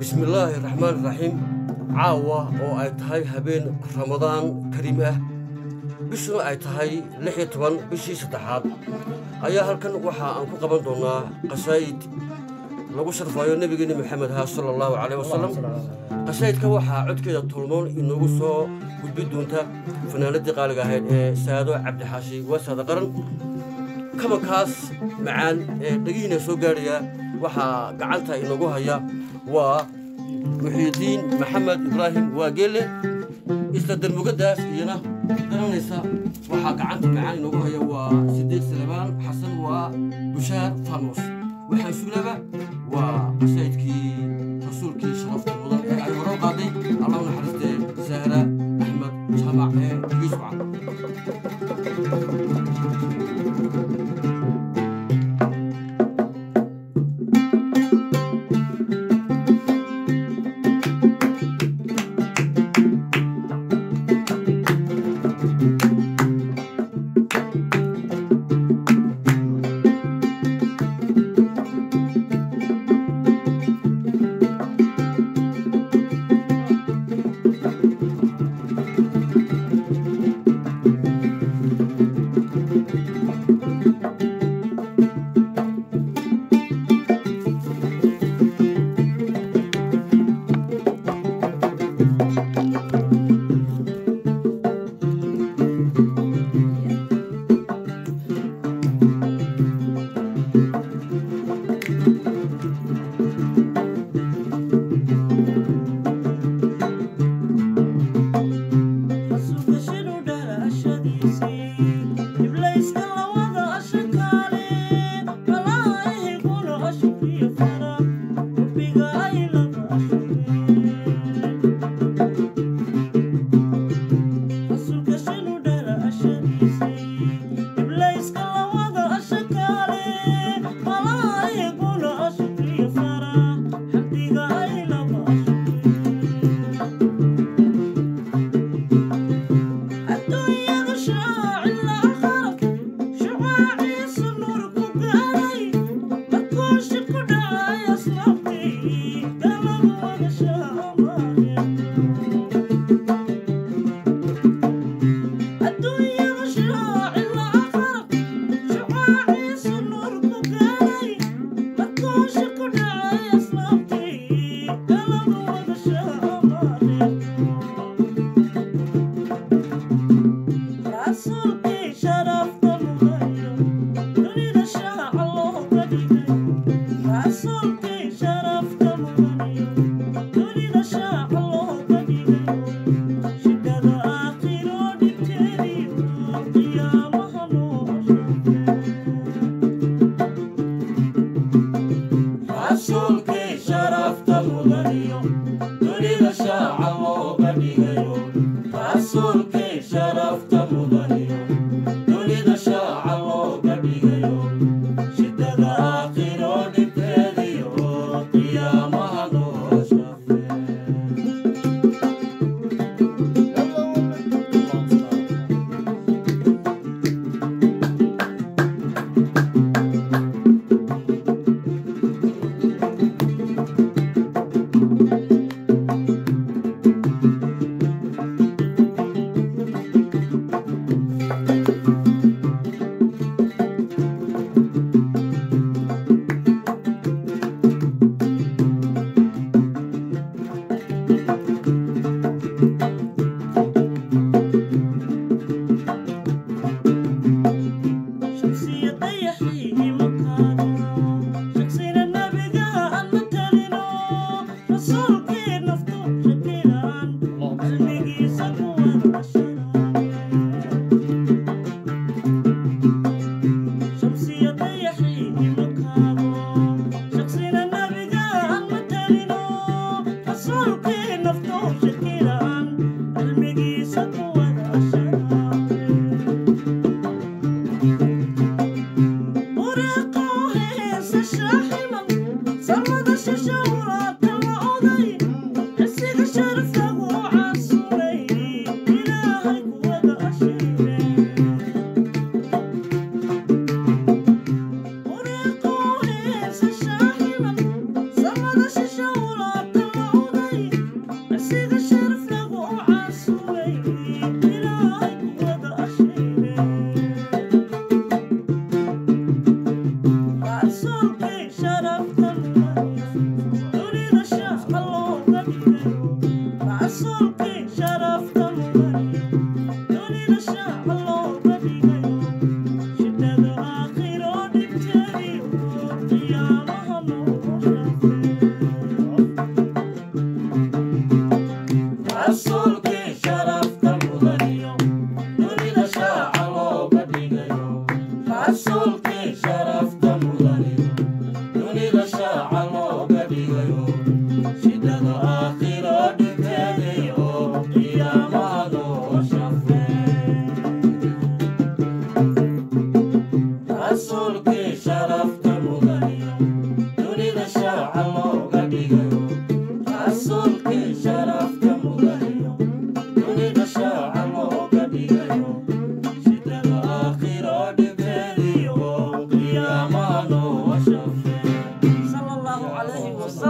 Bismillaahi raxmaani raxiim. Caawa oo ay tahay habeen Ramadaan kariim ah, bishuna ay tahay 16 bishii saddexaad, ayaa halkan waxa aan ku qaban doonnaa qasaa'id lagu sharfayo nebigeeni Maxamed ha sala allahu caleyh wasalam. Qasaa'idka waxaa codkeeda tolmoon inoogu soo gudbi doonta fanaanadii qaaliga ahayd ee Saado Cabdixaashi, waa Saado Qaran. Kabankaas macaan ee dhegihiina soo gaadhaya waxaa gacanta inoogu haya waa Muxiidiin Maxamed Ibraahim Waageele. Isla darmugadaas iyana garanaysa waxaa gacanta macaan inoogu haya waa Sidiiq Salebaan Xasan, waa Bushaar Farmos. Waxaan sugnaba waa qasaa'idkii rasuulkii sharafta mudan ee ay hore u qaaday, Allah u naxariistee, Sahra Axmed Jaamac ee dhegeys wacan.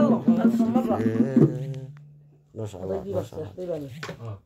الله ألف مرة. ما شاء الله ما شاء الله. Odaygii baa seexday baa la Ah,